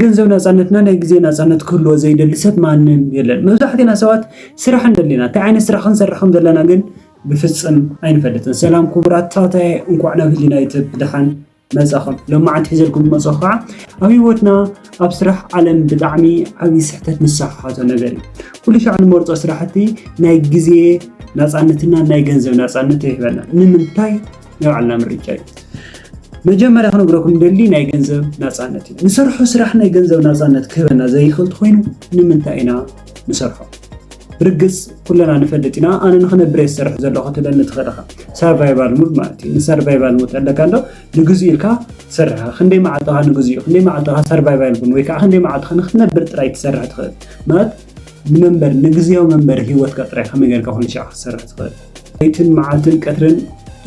ገንዘብ ናፃነትና ናይ ግዜ ናፃነት ክህልዎ ዘይደሊ ሰብ ማንም የለን። መብዛሕትና ሰባት ስራሕ እንደሊና፣ እንታይ ዓይነት ስራሕ ክንሰርሕ ከም ዘለና ግን ብፍፅም ኣይንፈልጥን። ሰላም ክቡራት ተኸታታይ፣ እንኳዕ ናብ ህሊና ዩቱብ ብደሓን መጻኹም። ሎማዓንቲ ሒዘልኩም ዝመጽኹ ከዓ ኣብ ህይወትና ኣብ ስራሕ ዓለም ብጣዕሚ ዓብዪ ስሕተት ንሰሓሓቶ ነገር እዩ። ኩሉ ሻዕ ንመርጾ ስራሕቲ ናይ ግዜ ናጻነትና ናይ ገንዘብ ናጻነት ይህበና። ንምንታይ? ናይ ባዕልና ምርጫ እዩ። መጀመርያ ክነግረኩም ደሊ ናይ ገንዘብ ናጻነት እዩ። ንሰርሖ ስራሕ ናይ ገንዘብ ናጻነት ክህበና ዘይኽእል ተኾይኑ ንምንታይ ኢና ንሰርሖ? ብርግጽ ኩለና ንፈልጥ ኢና። ኣነ ንኽነብር እየ ዝሰርሕ ዘለኹ ትብለኒ ትኽእል ኢኻ። ሰርቫይቫል ሙድ ማለት እዩ። ንሰርቫይቫል ሙድ ኣለካ እንዶ ንግዚኡ ኢልካ ትሰርሕ ኢኻ። ክንደይ መዓልትኻ ንግዚኡ፣ ክንደይ መዓልትኻ ሰርቫይቫል ሙድ ወይ ከዓ ክንደይ መዓልትኻ ንኽትነብር ጥራይ ትሰርሕ ትኽእል። ማለት ንመንበር፣ ንግዝያዊ መንበር ህይወትካ ጥራይ ከመይ ጌርካ ኩሉ ሻዕ ክትሰርሕ ትኽእል? ለይትን መዓልትን ቀትርን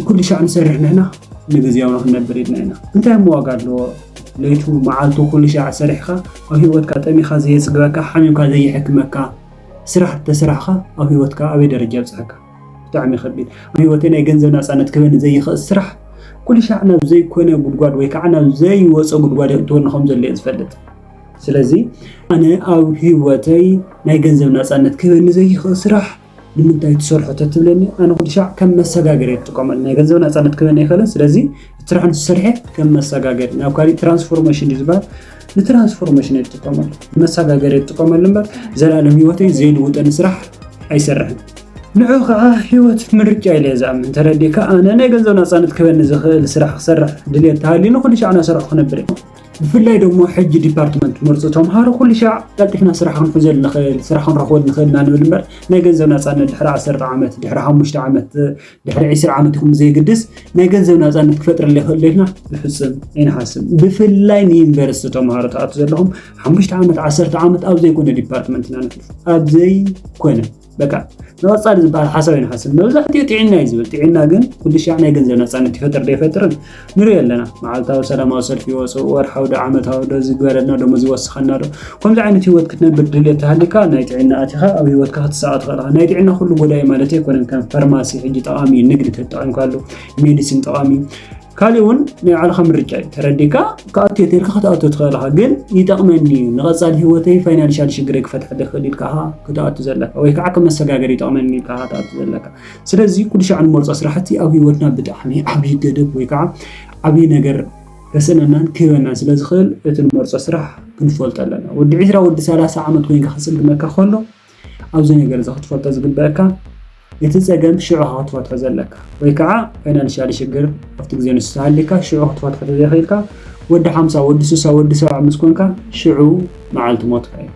ኩሉ ሻዕ ንሰርሕ ንሕና ንግዝያዊ ንኽንነብር ኢልና ኢና። እንታይ እሞ ዋጋ ኣለዎ? ለይቱ መዓልቱ ኩሉ ሻዕ ሰሪሕኻ ኣብ ህይወትካ ጠሚኻ ዘየጽግበካ፣ ሓሚምካ ዘየሕክመካ ስራሕ ተሰራሕኻ ኣብ ህይወትካ ኣበይ ደረጃ ኣብጽሐካ? ብጣዕሚ ከቢድ። ኣብ ህይወተይ ናይ ገንዘብ ናጻነት ክህበኒ ዘይኽእል ስራሕ ኩሉ ሻዕ ናብ ዘይኮነ ጉድጓድ ወይ ከዓ ናብ ዘይወጾ ጉድጓድ የእትወኒ ከም ዘሎ እየ ዝፈልጥ። ስለዚ ኣነ ኣብ ህይወተይ ናይ ገንዘብ ናጻነት ክህበኒ ዘይኽእል ስራሕ ንምንታይ ትሰርሖ ተትብለኒ፣ ኣነ ኩሉ ሻዕ ከም መሰጋገሪ እየ ዝጥቀመሉ። ናይ ገንዘብ ናጻነት ክህበኒ ኣይኽእልን። ስለዚ እቲ ስራሕ ንሱ ሰሪሐ ከም መሰጋገሪ ናብ ካሊእ ትራንስፎርሜሽን እዩ ዝበሃል፣ ንትራንስፎርሜሽን እየ ዝጥቀመሉ፣ ንመሰጋገሪ እየ ዝጥቀመሉ እምበር ዘላለም ህይወተይ ዘይልውጠኒ ስራሕ ኣይሰርሕን። ንዑ ከዓ ህይወት ምርጫ ኢለ እየ ዝኣምን። ተረዲእካ? ኣነ ናይ ገንዘብ ናጻነት ክህበኒ ዝኽእል ስራሕ ክሰርሕ ድልየት ተሃልዩኒ ኩሉ ሻዕ እናሰርሑ ክነብር እየ። ብፍላይ ደሞ ሕጂ ዲፓርትመንት ትምህርቲ ተምሃሮ ኩሉ ሻዕ ቀልጢፍና ስራሕ ክንሕዘሉ ንኽእል፣ ስራሕ ክንረኽበሉ ንኽእል ኢና ንብል እምበር ናይ ገንዘብ ናጻነት ድሕሪ ዓሰርተ ዓመት፣ ድሕሪ ሓሙሽተ ዓመት፣ ድሕሪ ዕስራ ዓመት ይኹን ብዘየግድስ ናይ ገንዘብ ናጻነት ክፈጥረሉ ይኽእል ዶ ኢልና ብፍጽም ኣይንሓስብ። ብፍላይ ንዩኒቨርሲቲ ተምሃሮ ትኣቱ ዘለኹም ሓሙሽተ ዓመት፣ ዓሰርተ ዓመት ኣብ ዘይኮነ ዲፓርትመንት ኢና ነሕልፎ። ኣብ ዘይኮነ በቃ ንቐጻሊ ዝበሃል ሓሳብ ኣይንሓስብ። መብዛሕትኡ ጥዕና እዩ ዝብል። ጥዕና ግን ኩሉ ሻዕ ናይ ገንዘብ ናጻነት ይፈጥር ዶ ኣይፈጥርን ንሪኦ ኣለና። መዓልታዊ ሰላማዊ ሰልፊ ይወጽእ፣ ወርሓዊ ዶ ዓመታዊ ዶ ዝግበረልና ደሞዝ ይወስኸና ዶ? ከምዚ ዓይነት ህይወት ክትነብር ድልየት ተሃሊካ ናይ ጥዕና ኣቲኻ ኣብ ህይወትካ ክትሳቐ ትኽእል ኢኻ። ናይ ጥዕና ኩሉ ጎዳኢ ማለት ኣይኮነን። ከም ፋርማሲ ሕጂ ጠቓሚ እዩ፣ ንግዲ ተጠቒምካሉ፣ ሜዲሲን ጠቓሚ እዩ። ካሊእ እውን ናይ ባዕልኻ ምርጫ እዩ። ተረዲእካ ክኣቱ እየ ተልካ ክትኣቱ ትኽእል ኢኻ። ግን ይጠቕመኒ እዩ፣ ንቐጻሊ ህይወተይ ፋይናንሻል ሽግረይ ክፈትሐለይ ይኽእል ኢልካ ኢኻ ክትኣቱ ዘለካ፣ ወይ ከዓ ከም መሰጋገሪ ይጠቕመኒ ኢልካ ኢኻ ክትኣቱ ዘለካ። ስለዚ ኩሉ ሻዕ ንመርጾ ስራሕቲ ኣብ ህይወትና ብጣዕሚ ዓብዪ ገደብ ወይ ከዓ ዓብዪ ነገር ከስእነናን ክህበናን ስለ ዝኽእል እቲ ንመርጾ ስራሕ ክንፈልጦ ኣለና። ወዲ ዕስራ ወዲ ሰላሳ ዓመት ኮይንካ ክጽግመካ ከሎ ኣብዚ ነገር እዚ ክትፈልጦ ዝግበአካ እቲ ጸገም ሽዑ ኢኻ ክትፈትሖ ዘለካ፣ ወይ ከዓ ፋይናንሻል ሽግር ኣብቲ ግዜ ንሱ ተሃሊካ ሽዑ ክትፈትሖ ተዘይኽኢልካ ወዲ ሓምሳ ወዲ ስሳ ወዲ ሰብዓ ምስ ኮንካ ሽዑ መዓልቲ ሞትካ እዩ።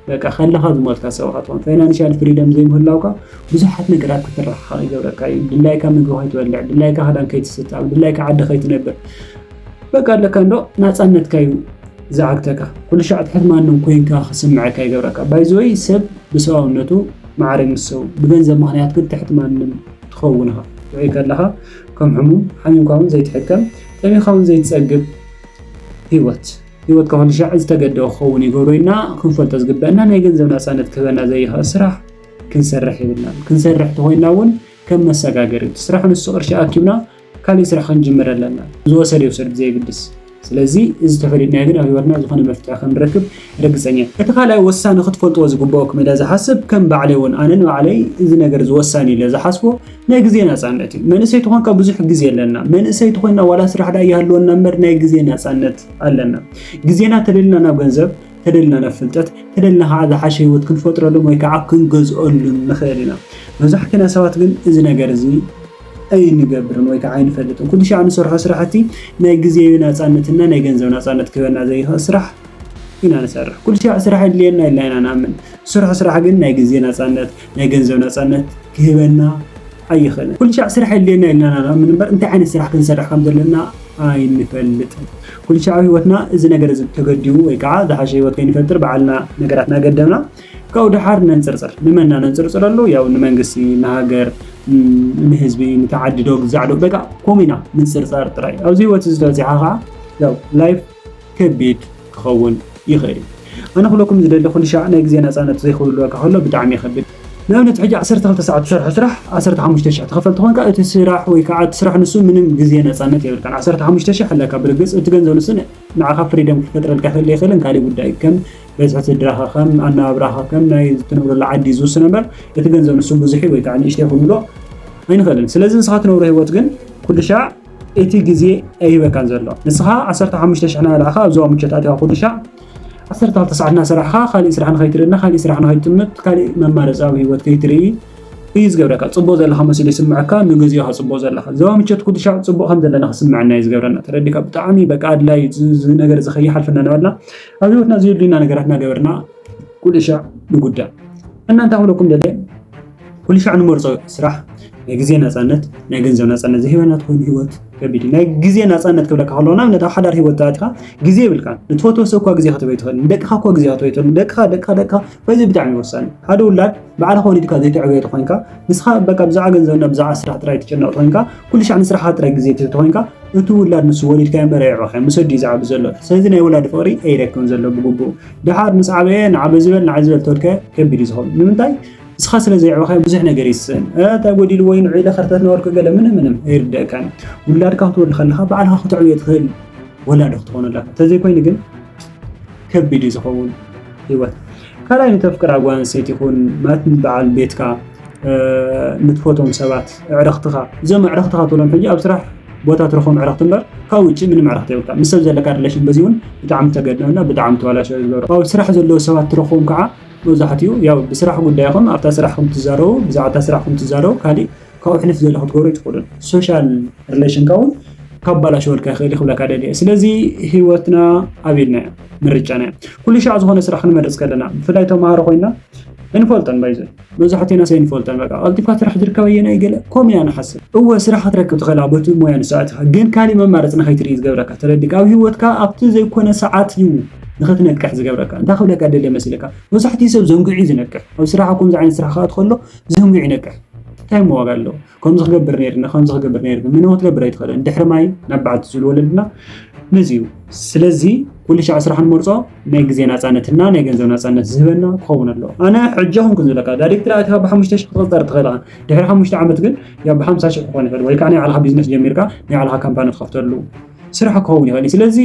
በቃ ከለኻ ዝሞትካ ሰብ ኢኻ ትኾን። ፋይናንሻል ፍሪደም ዘይምህላውካ ብዙሓት ነገራት ክትረሓቕ ይገብረካ እዩ። ድላይካ ምግቢ ከይትበልዕ፣ ድላይካ ክዳን ከይትስተ፣ ኣብ ድላይካ ዓዲ ከይትነብር በቃ ኣለካ እንዶ ናጻነትካ እዩ ዝዓግተካ። ኩሉ ሻዕ ትሕት ማንም ኮይንካ ክስምዐካ ይገብረካ። ባይዘወይ ሰብ ብሰብኣውነቱ ማዕረ ምስ ሰው ብገንዘብ ምኽንያት ግን ትሕት ማንም ትኸውን ኢኻ። ጥዑይ ከለኻ ከም ሕሙም ሓሚምካ እውን ዘይትሕከም፣ ጠሚኻ እውን ዘይትጸግብ ህይወት ህይወትካ ኩሉ ሻዕ ዝተገደበ ክኸውን ይገብሮ ኢልና ክንፈልጦ ዝግበአና ናይ ገንዘብ ናጻነት ክህበና ዘይኽእል ስራሕ ክንሰርሕ የብልናን። ክንሰርሕ ተኾይንና እውን ከም መሰጋገሪ እቲ ስራሕ ንሱ ቅርሺ ኣኪብና ካሊእ ስራሕ ክንጅምር ኣለና። ዝወሰድ ይውሰድ ብዘየግድስ። ስለዚ እዚ ተፈሊጥናዮ ግን ኣብ ህይወትና ዝኾነ መፍትሒ ከም ንረክብ ርግጸኛ እየ። እቲ ካልኣይ ወሳኒ ክትፈልጥዎ ዝግበኦኩም ኢለ ዝሓስብ ከም ባዕለይ እውን ኣነ ንባዕለይ እዚ ነገር እዚ ወሳኒ ኢለ ዝሓስቦ ናይ ግዜ ናጻነት እዩ። መንእሰይ ተኾንካ ብዙሕ ግዜ ኣለና። መንእሰይ ተኾይንና ዋላ ስራሕ ደኣ ይሃልወና እምበር ናይ ግዜ ናጻነት ኣለና። ግዜና ተደልና ናብ ገንዘብ፣ ተደልና ናብ ፍልጠት፣ ተደልና ከዓ ዝሓሸ ህይወት ክንፈጥረሉን ወይ ከዓ ክንገዝኦሉን ንኽእል ኢና። መብዛሕትና ሰባት ግን እዚ ነገር እዚ ኣይንገብርን ወይ ከዓ ኣይንፈልጥን። ኩሉ ሻዕ ንሰርሖ ስራሕቲ ናይ ግዜ ናፃነትና ናይ ገንዘብ ናፃነት ክህበና ዘይኽእል ስራሕ ኢና ንሰርሕ። ኩሉ ሻዕ ስራሕ የድልየና ኢልና ኢና ንኣምን። ስራሕ ስራሕ ግን ናይ ግዜ ናፃነት ናይ ገንዘብ ናፃነት ክህበና ኣይኽእልን። ኩሉ ሻዕ ስራሕ የድልየና ኢልና ኢና ንኣምን እምበር እንታይ ዓይነት ስራሕ ክንሰርሕ ከም ዘለና ኣይንፈልጥን። ኩሉ ሻዕ ኣብ ህይወትና እዚ ነገር እዚ ተገዲቡ ወይ ከዓ ዝሓሸ ህይወት ከይንፈጥር ባዕልና ነገራት እናገደብና ካብኡ ደሓር ነንፅርፅር። ንመና ነንፅርፅረሉ? ያው ንመንግስቲ፣ ንሃገር፣ ም፣ ንህዝቢ፣ ንተዓዲ ዶ ግዛዕ ዶ? በቃ ከምኡ ኢና ምንፅርፃር ጥራይ። ኣብዚ ህይወት እዚ ተበፂሕካ ከዓ ያው ላይፍ ከቢድ ክኸውን ይኽእል እዩ። ኣነ ክብለኩም ዝደሊ ኩሉ ሻዕ ናይ ግዜ ናፃነት ዘይክህልወካ ከሎ ብጣዕሚ ይኸብድ። ንኣብነት ሕጂ ዓሰርተ ክልተ ሰዓት ትሰርሖ ስራሕ ዓሰርተ ሓሙሽተ ሽሕ ትኸፈል ተኾንካ፣ እቲ ስራሕ ወይ ከዓ እቲ ስራሕ ንሱ ምንም ግዜ ነፃነት የብልካን። ዓሰርተ ሓሙሽተ ሽሕ ኣለካ ብርግፅ፣ እቲ ገንዘብ ንሱ ንዓኻ ፍሪደም ክፈጥረልካ ይኽእል ይኽእልን ካልእ ጉዳይ፣ ከም በዝሒ ስድራኻ፣ ከም ኣነባብራኻ፣ ከም ናይ ትነብረሉ ዓዲ ዝውስን እምበር፣ እቲ ገንዘብ ንሱ ብዙሕ ወይ ከዓ ንእሽተይ ክንብሎ ኣይንኽእልን። ስለዚ ንስኻ ትነብሮ ህይወት ግን ኩሉ ሻዕ እቲ ግዜ ኣይበካን ዘሎ። ንስኻ ዓሰርተ ሓሙሽተ ሽሕ እናበላዕካ ኣብ ዞባ ምቾት ኣቲኻ ኩሉ ሻዕ ዓሰርተ ክልተ ሰዓት እናሰራሕኻ፣ ካልእ ስራሕ ንኸይትርእና፣ ካልእ ስራሕ ንኸይትጥምት፣ ካልእ መማረፂ ኣብ ህይወት ከይትርኢ እዩ ዝገብረካ። ፅቡቕ ዘለኻ መሲሉ ይስምዐካ፣ ንግዜኻ ፅቡቕ ዘለኻ። ዞባ ምቾት ኩሉ ሻዕ ፅቡቕ ከም ዘለና ክስምዐና እዩ ዝገብረና። ተረዲካ? ብጣዕሚ በቃ ኣድላይ እዩ፣ እዚ ነገር እዚ ከይሓልፈና እናበልና ኣብ ህይወትና ዘየድልዩና ነገራት እናገበርና ኩሉ ሻዕ ንጉዳእ። እና እንታይ ክብለኩም ደልየ፣ ኩሉ ሻዕ ንመርጾ ስራሕ ናይ ግዜ ናጻነት፣ ናይ ገንዘብ ናጻነት ዝህበና ተኾይኑ ህይወት ከቢድ እዩ። ናይ ግዜ ናጻነት ክብለካ ከለኹ፣ ንኣብነት ኣብ ሓዳር ህይወት ተኣቲኻ ግዜ የብልካን። ንትፈትዎ ሰብ እኳ ግዜ ክትህቦ ኣይትኽእልን። ንደቅኻ እኳ ግዜ ክትህቦ ኣይትኽእልን። ደቅኻ፣ ደቅኻ፣ ደቅኻ፣ በዚ ብጣዕሚ ወሳኒ። ሓደ ውላድ ባዕልኻ ወሊድካ ዘይተዕብዮ ተኾይንካ፣ ንስኻ በቃ ብዛዕባ ገንዘብና ብዛዕባ ስራሕ ጥራይ ትጨነቕ ተኾይንካ፣ ኩሉ ሻዕ ንስራሕኻ ጥራይ ግዜ ትህብ ተኾይንካ፣ እቲ ውላድ ንሱ ወሊድካዮ እምበር ኣየዕበኻዮ፣ ምስ ኣዲኡ ዝዓቢ ዘሎ። ስለዚ ናይ ወላዲ ፍቕሪ ኣይረክብን ዘሎ ብግቡእ። ደሓር ምስ ዓበየ ንዓ በዚ በል ንዓ ዝበል ተወልካዮ ከቢድ እዩ ዝኸውን። ንምንታይ? ንስኻ ስለ ዘየዕበኻዮ ብዙሕ ነገር ይስእን። እ፣ እንታይ ጎዲልዎ እዩ ንዑ ኢለ ከርተት ነበርኩ ገለ ምንም ምንም ኣይርደእካን። ውላድካ ክትወልድ ከለኻ ባዕልኻ ክትዕብዮ ትኽእል ወላዲ ክትኾን ኣለካ። እንተዘይኮይኑ ግን ከቢድ እዩ ዝኸውን ህይወት። ካልኣይ ንተፍቅራ ጓል ኣንስተይቲ ይኹን ማለት ንበዓል ቤትካ፣ እ፣ ንትፈቶም ሰባት፣ ኣዕረኽትኻ፣ እዞም ኣዕረኽትኻ ትብሎም ሕጂ ኣብ ስራሕ ቦታ ትረኽቦም ኣዕረኽቲ እምበር ካብ ውጭ ምንም ኣዕረኽቲ የብልካ። ምስ ሰብ ዘለካ ሪሌሽን በዚ እውን ብጣዕሚ ተገድነና ብጣዕሚ ተባላሸው ዝገብሮ። ኣብ ስራሕ ዘለዉ ሰባት ትረኽቦም ከዓ መብዛሕትኡ ያው ብስራሕ ጉዳይኹም ኣብታ ስራሕኹም ትዛረቡ፣ ብዛዕባ እታ ስራሕኹም ትዛረቡ፣ ካሊእ ካብኡ ሕልፍ ዝበለ ክትገብሩ ኣይትኽእሉን። ሶሻል ሪሌሽንካ እውን ካባላሸወልካ ይኽእል እዩ ክብለካ ደልየ። ስለዚ ህይወትና ኣብ ኢድና እያ፣ ምርጫና እያ። ኩሉ ሻዕ ዝኾነ ስራሕ ክንመርጽ ከለና፣ ብፍላይ ተምሃሮ ኮይና፣ ኣይንፈልጦን ባይዘ። መብዛሕትናስ ኣይንፈልጦን። በቃ ቀልጢፍካ ስራሕ ዝርከብ ኣየናይ ገለ፣ ከምኡ ኢና ንሓስብ። እወ ስራሕ ክትረክብ ትኽእል፣ በቲ ሞያ ንሱ ኣቲኻ፣ ግን ካሊእ መማረፂ ንኸይትርኢ ዝገብረካ። ተረዲካ? ኣብ ህይወትካ ኣብቲ ዘይኮነ ሰዓት እዩ ንኽትነቅሕ ዝገብረካ። እንታይ ክብለካ ደልየ መሲለካ? መብዛሕትኡ ሰብ ዘንጊዑ እዩ ዝነቅሕ። ኣብ ስራሕ፣ ከምዚ ዓይነት ስራሕ ክኣቱ ከሎ ዘንጊዑ ይነቅሕ። እንታይ እሞ ዋጋ ኣለዎ? ከምዚ ክገብር ነይርኒ፣ ከምዚ ክገብር ነይርኒ። ምንም ክትገብር ኣይትኽእልን። ድሕሪ ማይ ናብ በዓቲ ዝብል ወለድና ነዚ እዩ። ስለዚ ኩሉ ሻዕ ስራሕ ንመርጾ ናይ ግዜ ናጻነትና ናይ ገንዘብ ናጻነት ዝህበና ክኸውን ኣለዎ። ኣነ ሕጂ ኹንኩን ዝብለካ፣ ዳይሬክተር ኣቲኻ ብሓሙሽተ ሽሕ ክትቕጸር ትኽእል ኢኻ። ድሕሪ ሓሙሽተ ዓመት ግን ያው ብሓምሳ ሽሕ ክኾን ይኽእል፣ ወይ ከዓ ናይ ባዕልኻ ቢዝነስ ጀሚርካ ናይ ባዕልኻ ካምፓኒ ትኸፍተሉ ስራሕ ክኸውን ይኽእል እዩ። ስለዚ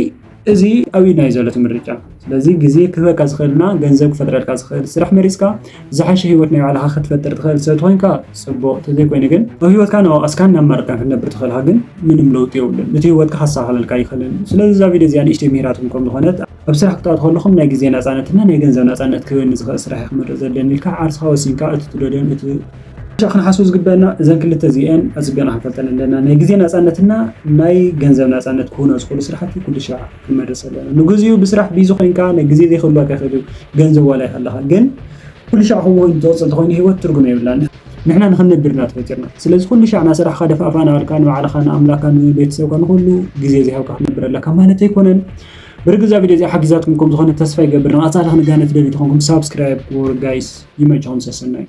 እዚ ኣብ ኢድና እዩ ዘሎ እቲ ምርጫ። ስለዚ ግዜ ክህበካ ዝኽእልና ገንዘብ ክፈጥረልካ ዝኽእል ስራሕ መሪጽካ ዝሓሸ ህይወት ናይ ባዕልኻ ክትፈጥር ትኽእል ሰብ ተኾይንካ ጽቡቕ፣ እንተዘይኮይኑ ግን ኣብ ህይወትካ እናወቐስካን እናማረርካን ክትነብር ትኽእልካ ግን ምንም ለውጢ የብሉን። እቲ ህይወትካ ከስተኻኽለልካ ኣይኽእልን። ስለዚ እዛ ቪድዮ እዚኣ ንእሽተይ ምሂራትኩም ከም ዝኾነት፣ ኣብ ስራሕ ክትኣትዉ ከለኹም ናይ ግዜ ናጻነትና ናይ ገንዘብ ናጻነት ክህበኒ ዝኽእል ስራሕ እየ ክመርጽ ዘለኒ ኢልካ ዓርስኻ ወሲንካ እቲ ትደልዮን እቲ ኩሉ ሻዕ ክንሓስቦ ዝግበአና እዘን ክልተ እዚአን ኣጽቢቕና ክንፈልጠን ኣለና። ናይ ግዜ ናጻነትና ናይ ገንዘብ ናጻነት ክህቡና ዝኽእሉ ስራሕቲ ኩሉ ሻዕ ክንመርጽ ኣለና። ንግዚኡ ብስራሕ ቢዚ ኮይንካ ናይ ግዜ ዘይክህልወካ ይኽእል እዩ፣ ገንዘብ ዋላ ይሃልኻ፣ ግን ኩሉ ሻዕ ከምኡ ኮይኑ ትቕጽል ተኾይኑ ህይወት ትርጉም የብላን። ንሕና ንኽንነብር ኢና ተፈጢርና። ስለዚ ኩሉ ሻዕ ናስራሕኻ ደፋእፋእ ናበልካ ንባዕልኻ ንኣምላኽካ ንቤተሰብካ ንኹሉ ግዜ ዘይሃብካ ክትነብር ኣለካ ማለት ኣይኮነን። ብርግጽ እዛ ቪድዮ እዚኣ ሓጊዛትኩም ከም ዝኾነ ተስፋ ይገብር። ንቐጻሊ ክንገናኝ ትደልዩ ተኾንኩም ሳብስክራይብ ግበሩ ጋይስ። ይመችኹም፣ ሰሰናዩ።